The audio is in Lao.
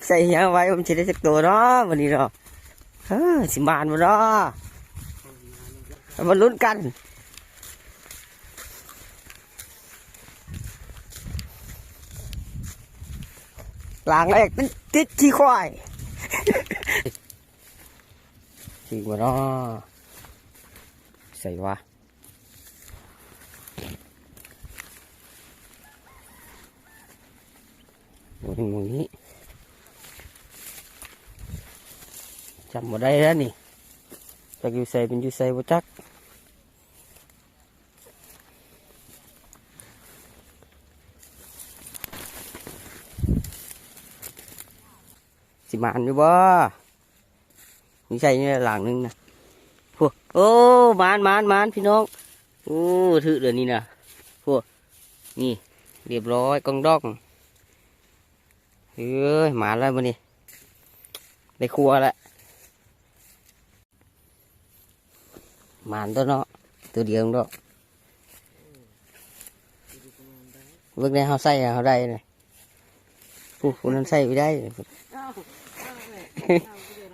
ໃສ່ຫຍັງໄວ້ ມັນຊິໄດ້ຈັກໂຕເນາະ ມື້ນີ້ເນາະ. ເອີ ຊິໝານບໍ່ເນາະ ມາລຸ້ນກັນ. ຫຼາງແລກຕິດ ຕິດຂີ້ຄວາຍ ຖືກບໍ່ເນາະ? ໃສ່ວະ ບໍ່ເຫັນໝ່ອງນີ້ ຈຳບໍ່ໄດ້ແລ້ວນີ້ ຈັກຢູ່ໃສເປັນຢູ່ໃສບໍ່ຈັກ. ຊິໝານຢູ່ບໍ່? ມີໃສ່ນີ້ຫຼາງໜຶ່ງນະ ໂອ້ ໝານ ໝານ ໝານ ພີ່ນ້ອງ. ໂອ້ ຖືກເດີນີ້ນະ ໂອ້ ນີ້ ລຽບຮ້ອຍ ກອງດອງ. ເອີຍ ໝານແລ້ວມື້ນີ້ ໄດ້ຄົວແລ້ວ. ໝານຕົວເນາະ ຕົວດຽວດອກ ເບິ່ງແດ່ ເຮົາໃສ່ເຮົາໄດ້ນະ ຜູ້ ຜູ້ນັ້ນໃສ່ບໍ່ໄດ້.